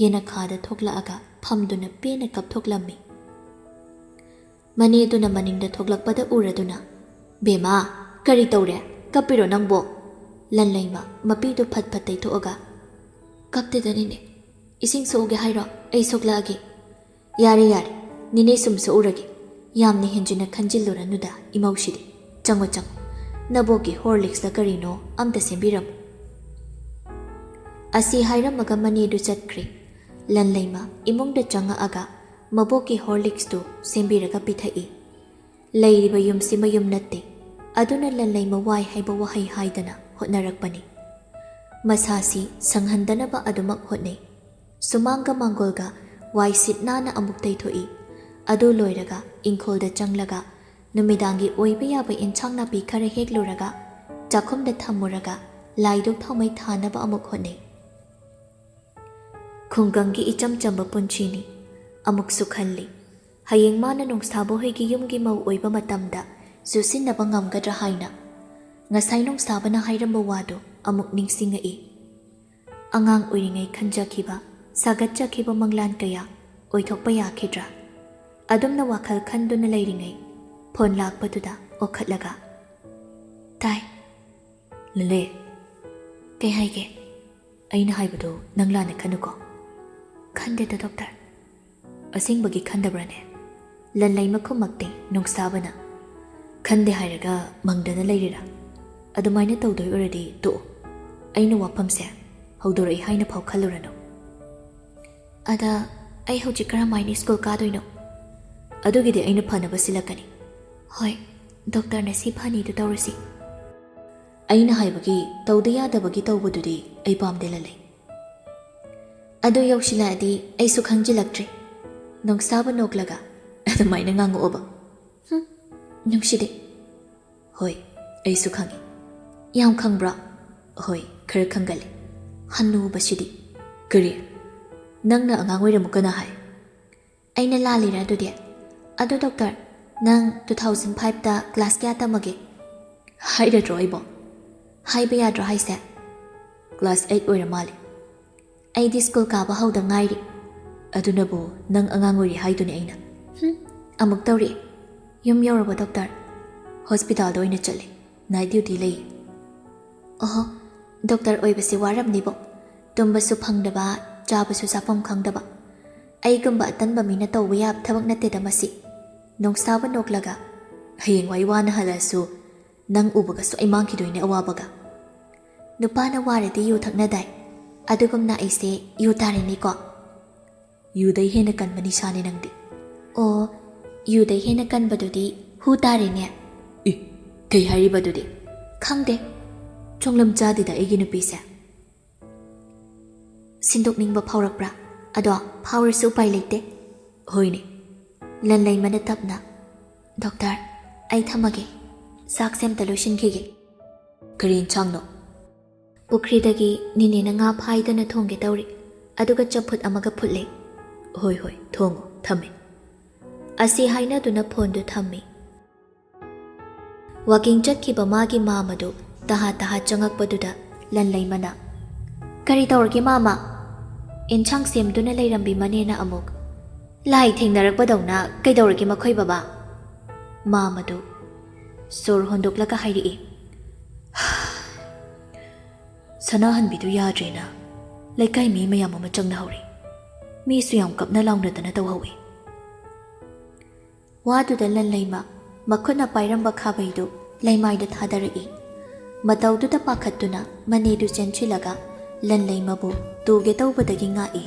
ꯌꯦꯅꯈꯥꯗ ꯊꯣꯛꯂꯛꯑꯒ ꯐꯝꯗꯨꯅ ꯄꯦꯟꯅ ꯀꯞꯊꯣꯛꯂꯝꯃꯤ꯫ ꯃꯅꯦꯗꯨꯅ ꯃꯅꯤꯡꯗ ꯊꯣꯛꯂꯛꯄꯗ ꯎꯔꯗꯨꯅ, "ꯕꯦꯝꯃ, ꯀꯔꯤ ꯇꯧꯔꯦ? ꯀꯞꯄꯤꯔꯣ ꯅꯪꯕꯣ?" ꯂꯟꯂꯩꯃ ꯃꯄꯤꯗꯨ ꯐꯠ ꯐꯠ ꯇꯩꯊꯣꯛꯑꯒ, "ꯀꯞꯇꯦꯗ ꯅꯦꯅꯦ, ꯏꯁꯤꯡ ꯁꯣꯛꯎꯒꯦ ꯍꯥꯏꯔꯣ? ꯑꯩ ꯁꯣꯛꯂꯛꯑꯒꯦ꯫" "ꯌꯥꯔꯦ, ꯌꯥꯔꯦ, ꯅꯦꯅꯦ ꯁꯨꯝ ꯁꯣꯛꯎꯔꯒꯦ꯫ ꯌꯥꯝꯅ ꯍꯦꯟꯖꯤꯟꯅ ꯈꯟꯖꯤꯜꯂꯨꯔꯅꯨꯗ ꯏꯃꯧꯁꯤꯗꯤ꯫ ꯆꯪꯉꯣ, ꯆꯪꯉꯣ, ꯅꯕꯣꯛꯀꯤ Horlicksꯂ ꯀꯔꯤꯅꯣ ꯑꯝꯇ ꯁꯦꯝꯕꯤꯔꯝꯃꯨ꯫" ꯑꯁꯤ ꯍꯥꯏꯔꯝꯃꯒ ꯃꯅꯦꯗꯨ ꯆꯠꯈ꯭ꯔꯦ꯫ ꯂꯟꯂꯩꯃ ꯏꯃꯨꯡꯗ ꯆꯪꯉꯛꯑꯒ ꯃꯕꯣꯛꯀꯤ Horlicksꯇꯨ ꯁꯦꯝꯕꯤꯔꯒ ꯄꯤꯊꯛꯏ꯫ ꯂꯩꯔꯤꯕ ꯌꯨꯝꯁꯤ ꯃꯌꯨꯝ ꯅꯠꯇꯦ, ꯑꯗꯨꯅ ꯂꯟꯂꯩꯃ ꯋꯥꯏ ꯍꯥꯏꯕ ꯋꯥꯍꯩ ꯍꯥꯏꯗꯅ ꯍꯣꯠꯅꯔꯛꯄꯅꯤ꯫ ꯃꯁꯥꯁꯤ ꯁꯪꯍꯟꯗꯅꯕ ꯑꯗꯨꯃꯛ ꯍꯣꯠꯅꯩ꯫ ꯁꯨꯃꯥꯡꯒ ꯃꯥꯡꯒꯣꯜꯒ ꯋꯥꯏ ꯁꯤꯠ ꯅꯥꯟꯅ ꯑꯃꯨꯛ ꯇꯩꯊꯣꯛꯏ꯫ ꯑꯗꯨ ꯂꯣꯏꯔꯒ ꯏꯪꯈꯣꯜꯗ ꯆꯪꯂꯒ ꯅꯨꯃꯤꯗꯥꯡꯒꯤ ꯑꯣꯏꯕ ꯌꯥꯕ ꯏꯟꯁꯥꯡ ꯅꯥꯄꯤ ꯈꯔ ꯍꯦꯛꯂꯨꯔꯒ ꯆꯥꯛꯈꯨꯝꯗ ꯊꯝꯃꯨꯔꯒ ꯂꯥꯏꯗꯨꯛ ꯊꯥꯎꯃꯩ ꯊꯥꯅꯕ ꯑꯃꯨꯛ ꯍꯣꯠꯅꯩ꯫ ꯈꯨꯡꯒꯪꯒꯤ ꯏꯆꯝ ꯆꯝꯕ ꯄꯨꯟꯁꯤꯅꯤ꯫ ꯑꯃꯨꯛꯁꯨ ꯈꯜꯂꯤ, ꯍꯌꯦꯡ ꯃꯥꯅ ꯅꯣꯡꯁꯥꯕ ꯍꯣꯏꯒꯤ ꯌꯨꯝꯒꯤ ꯃꯧ ꯑꯣꯏꯕ ꯃꯇꯝꯗ ꯆꯨꯁꯤꯟꯅꯕ ꯉꯝꯒꯗ꯭ꯔꯥ ꯍꯥꯏꯅ꯫ ꯉꯁꯥꯏ ꯅꯣꯡꯁꯥꯕꯅ ꯍꯥꯏꯔꯝꯕ ꯋꯥꯗꯨ ꯑꯃꯨꯛ ꯅꯤꯡꯁꯤꯡꯉꯛꯏ꯫ ꯑꯉꯥꯡ ꯑꯣꯏꯔꯤꯉꯩ ꯈꯟꯖꯈꯤꯕ, ꯁꯥꯒꯠꯆꯈꯤꯕ ꯃꯪꯂꯥꯟ ꯀꯌꯥ ꯑꯣꯏꯊꯣꯛꯄ ꯌꯥꯈꯤꯗ꯭ꯔꯥ? ꯑꯗꯨꯝꯅ ꯋꯥꯈꯜ ꯈꯟꯗꯨꯅ ꯂꯩꯔꯤꯉꯩ, ꯐꯣꯟ ꯂꯥꯛꯄꯗꯨꯗ ꯑꯣꯈꯠꯂꯒ, "ꯇꯥꯏ꯫ ꯂꯂꯦ, ꯀꯩ ꯍꯥꯏꯒꯦ? ꯑꯩꯅ ꯍꯥꯏꯕꯗꯨ ꯅꯪ ꯂꯥꯟꯅ ꯈꯟꯅꯨꯀꯣ꯫" "ꯈꯟꯗꯦꯗ, ꯗꯣꯛꯇꯔ꯫" "ꯑꯁꯦꯡꯕꯒꯤ ꯈꯟꯗꯕ꯭ꯔꯅꯦ?" ꯂꯟꯂꯩꯃ ꯈꯨꯝꯃꯛꯇꯦ ꯅꯣꯡꯁꯥꯕꯅ꯫ "ꯈꯟꯗꯦ ꯍꯥꯏꯔꯒ ꯃꯪꯗꯅ ꯂꯩꯔꯤꯔꯥ? ꯑꯗꯨꯃꯥꯏꯅ ꯇꯧꯗꯣꯏ ꯑꯣꯏꯔꯗꯤ ꯇꯣꯛꯎ꯫ ꯑꯩꯅ ꯋꯥꯐꯝꯁꯦ ꯍꯧꯗꯣꯔꯛꯏ ꯍꯥꯏꯅ ꯐꯥꯎ ꯈꯜꯂꯨꯔꯅꯨ꯫" "ꯑꯗ ꯑꯩ ꯍꯧꯖꯤꯛ ꯀꯔꯝꯍꯥꯏꯅ ꯁ꯭ꯀꯨꯜ ꯀꯥꯗꯣꯏꯅꯣ?" "ꯑꯗꯨꯒꯤꯗꯤ ꯑꯩꯅ ꯐꯅꯕ ꯁꯤꯜꯂꯛꯀꯅꯤ꯫" "ꯍꯣꯏ, ꯗꯣꯛꯇꯔꯅ ꯁꯤ ꯐꯅꯤꯗꯨ ꯇꯧꯔꯁꯤ꯫" "ꯑꯩꯅ ꯍꯥꯏꯕꯒꯤ, ꯇꯧꯗ ꯌꯥꯗꯕꯒꯤ ꯇꯧꯕꯗꯨꯗꯤ ꯑꯩ ꯄꯥꯝꯗꯦ, ꯂꯂꯩ꯫" "ꯑꯗꯨ ꯌꯧꯁꯤꯜꯂꯛꯑꯗꯤ ꯑꯩꯁꯨ ꯈꯪꯖꯤꯜꯂꯛꯇ꯭ꯔꯦ꯫" ꯅꯣꯡꯁꯥꯕ ꯅꯣꯛꯂꯒ, "ꯑꯗꯨꯃꯥꯏꯅ ꯉꯥꯡꯉꯛꯑꯣꯕ꯫" "ꯍꯨꯝ, ꯅꯨꯡꯁꯤꯗꯦ꯫" "ꯍꯣꯏ, ꯑꯩꯁꯨ ꯈꯪꯉꯤ꯫" "ꯌꯥꯝ ꯈꯪꯕ꯭ꯔꯣ?" "ꯍꯣꯏ, ꯈꯔ ꯈꯪꯒꯜꯂꯦ꯫" "ꯍꯅꯨꯕꯁꯤꯗꯤ꯫" "ꯀꯔꯤ? ꯅꯪꯅ ꯑꯉꯥꯡ ꯑꯣꯏꯔꯝꯃꯨ ꯀꯅꯥ ꯍꯥꯏ?" "ꯑꯩꯅ ꯂꯥꯜꯂꯤꯔꯥ ꯑꯗꯨꯗꯤ? ꯑꯗꯣ ꯗꯣꯛꯇꯔ, ꯅꯪ two thousand fiveꯇ class ꯀꯌꯥ ꯇꯝꯃꯒꯦ?" "ꯍꯥꯏꯔꯗ꯭ꯔꯣ ꯑꯩꯕꯣ?" "ꯍꯥꯏꯕ ꯌꯥꯗ꯭ꯔꯣ ꯍꯥꯏꯁꯦ?" "Class eight ꯑꯣꯏꯔ ꯃꯥꯜꯂꯦ꯫" "ꯑꯩꯗꯤ ꯁ꯭ꯀꯨꯜ ꯀꯥꯕ ꯍꯧꯗ ꯉꯥꯏꯔꯤ꯫" "ꯑꯗꯨꯅꯕꯨ ꯅꯪ ꯑꯉꯥꯡ ꯑꯣꯏꯔꯤ ꯍꯥꯏꯗꯨꯅꯤ ꯑꯩꯅ꯫" "ꯍꯨꯝ, ꯑꯃꯨꯛ ꯇꯧꯔꯛꯑꯦ꯫" "ꯌꯨꯝ ꯌꯧꯔꯕꯣ ꯗꯣꯛꯇꯔ?" "ꯍꯣꯁꯄꯤꯇꯥꯜꯗ ꯑꯣꯏꯅ ꯆꯠꯂꯦ꯫ Night duty ꯂꯩꯌꯦ꯫" "ꯑꯣꯍꯣ, ꯗꯣꯛꯇꯔ ꯑꯣꯏꯕꯁꯦ ꯋꯥꯔꯝꯅꯤꯕꯣ꯫ ꯇꯨꯝꯕꯁꯨ ꯐꯪꯗꯕ, ꯆꯥꯕꯁꯨ ꯆꯥꯐꯝ ꯈꯪꯗꯕ꯫ ꯑꯩꯒꯨꯝꯕ ꯑꯇꯟꯕ ꯃꯤꯅ ꯇꯧꯕ ꯌꯥꯕ ꯊꯕꯛ ꯅꯠꯇꯦꯗ ꯃꯁꯤ꯫" ꯅꯣꯡꯁꯥꯕ ꯅꯣꯛꯂꯒ, "ꯍꯌꯦꯡꯋꯥꯏ ꯋꯥꯅ ꯍꯜꯂꯛꯑꯁꯨ ꯅꯪ ꯎꯕꯒ ꯁꯣꯏ ꯃꯥꯡꯈꯤꯗꯣꯏꯅꯦ ꯑꯋꯥꯕꯒ꯫" "ꯅꯨꯄꯥꯅ ꯋꯥꯔꯗꯤ ꯌꯨ ꯊꯛꯅꯗꯥꯏ? ꯑꯗꯨꯒꯨꯝꯅ ꯑꯩꯁꯦ ꯌꯨ ꯇꯥꯔꯦꯅꯦꯀꯣ?" "ꯌꯨꯗꯩ ꯍꯦꯟꯅ ꯀꯟꯕ ꯅꯤꯁꯥꯅꯦ ꯅꯪꯗꯤ꯫" "ꯑꯣ, ꯌꯨꯗꯩ ꯍꯦꯟꯅ ꯀꯟꯕꯗꯨꯗꯤ ꯍꯨ ꯇꯥꯔꯦꯅꯦ꯫" "ꯏ, ꯀꯩ ꯍꯥꯏꯔꯤꯕ ꯑꯗꯨꯗꯤ?" "ꯈꯪꯗꯦ, ꯆꯣꯡꯂꯝ ꯆꯥꯗꯦꯗ ꯑꯩꯒꯤ ꯅꯨꯄꯤꯁꯦ꯫" "ꯁꯤꯟꯗꯣꯛꯅꯤꯡꯕ ꯐꯥꯎꯔꯛꯄ꯭ꯔꯥ? ꯑꯗꯣ ꯐꯥꯎꯔꯁꯨ ꯎꯄꯥꯏ ꯂꯩꯇꯦ꯫" "ꯍꯣꯏꯅꯦ꯫" ꯂꯟꯂꯩꯃꯅ ꯇꯞꯅ, "ꯗꯣꯛꯇꯔ, ꯑꯩ ꯊꯝꯃꯒꯦ꯫ ꯆꯥꯛꯁꯦ ꯑꯝꯇ ꯂꯣꯏꯁꯤꯟꯈꯤꯒꯦ꯫" "ꯀꯔꯤ ꯏꯟꯁꯥꯡꯅꯣ?" "ꯄꯨꯈ꯭ꯔꯤꯗꯒꯤ ꯅꯤꯅꯦꯅ ꯉꯥ ꯐꯥꯏꯗꯅ ꯊꯣꯡꯒꯦ ꯇꯧꯔꯤ, ꯑꯗꯨꯒ ꯆꯝꯐꯨꯠ ꯑꯃꯒ ꯐꯨꯠꯂꯦ꯫" "ꯍꯣꯏ ꯍꯣꯏ, ꯊꯣꯡꯉꯣ, ꯊꯝꯃꯦ꯫" ꯑꯁꯤ ꯍꯥꯏꯅꯗꯨꯅ ꯐꯣꯟꯗꯨ ꯊꯝꯃꯤ꯫ ꯋꯥꯀꯤꯡ ꯆꯠꯈꯤꯕ ꯃꯥꯒꯤ ꯃꯥꯃꯗꯨ ꯇꯍꯥ ꯇꯍꯥ ꯆꯪꯉꯛꯄꯗꯨꯗ ꯂꯟꯂꯩꯃꯅ, "ꯀꯔꯤ ꯇꯧꯔꯒꯦ ꯃꯥꯃ?" ꯏꯟꯁꯥꯡ ꯁꯦꯝꯗꯨꯅ ꯂꯩꯔꯝꯕꯤ ꯃꯅꯦꯅ ꯑꯃꯨꯛ, "ꯂꯥꯏ ꯊꯦꯡꯅꯔꯛꯄꯗꯧꯅ ꯀꯩꯗꯧꯔꯒꯦ ꯃꯈꯣꯏ ꯕꯕꯥ?" ꯃꯥ ꯃꯗꯨ ꯁꯣꯔ ꯍꯣꯟꯗꯣꯛꯂꯒ ꯍꯥꯏꯔꯛꯏ, "ꯁꯅꯥꯍꯟꯕꯤꯗꯨ ꯌꯥꯗ꯭ꯔꯦꯅ ꯂꯩꯀꯥꯏ ꯃꯤ ꯃꯌꯥꯝ ꯑꯃ ꯆꯪꯅꯍꯧꯔꯦ꯫ ꯃꯤꯁꯨ ꯌꯥꯝ ꯀꯞꯅ ꯂꯥꯎꯅꯗꯅ ꯇꯧꯍꯧꯏ꯫" ꯋꯥꯗꯨꯗ ꯂꯟꯂꯩꯃ ꯃꯈꯨꯠꯅ ꯄꯥꯏꯔꯝꯕ ꯈꯥꯕꯩꯗꯨ ꯂꯩꯃꯥꯏꯗ ꯊꯥꯗꯔꯛꯏ꯫ ꯃꯇꯧꯗꯨꯗ ꯄꯥꯈꯠꯇꯨꯅ ꯃꯅꯦꯗꯨ ꯆꯦꯟꯁꯤꯜꯂꯒ ꯂꯟꯂꯩꯃꯕꯨ ꯇꯨꯒꯦ ꯇꯧꯕꯗꯒꯤ ꯉꯥꯛꯏ꯫